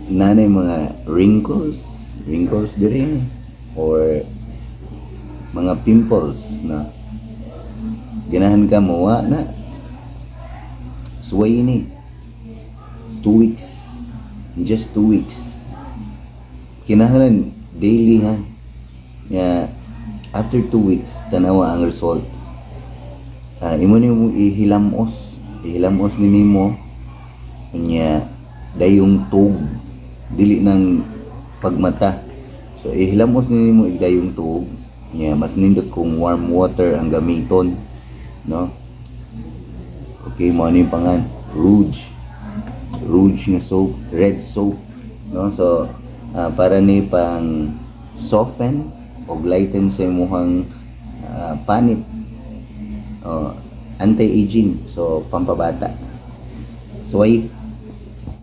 Naa nay mga wrinkles, wrinkles dire or mga pimples na ganahan ka mowa na, suway ni. 2 weeks, in just 2 weeks. Kinahanglan daily ha. Ya, after 2 weeks, tanawa ang result. Imo ni mo ihilamos, ihilamos ni nimo, unya dayong tuog, dili nang pagmata. So ihilamos ni nimo og dayong tuog. Nya mas nindot kung warm water ang gamiton, no? Okay, mao ni pangan Rouge. Rouge nga soap, red soap, no? So para ni pang soften og lighten sa imuhang panit. Oh, anti-aging, so pampabata. Suway.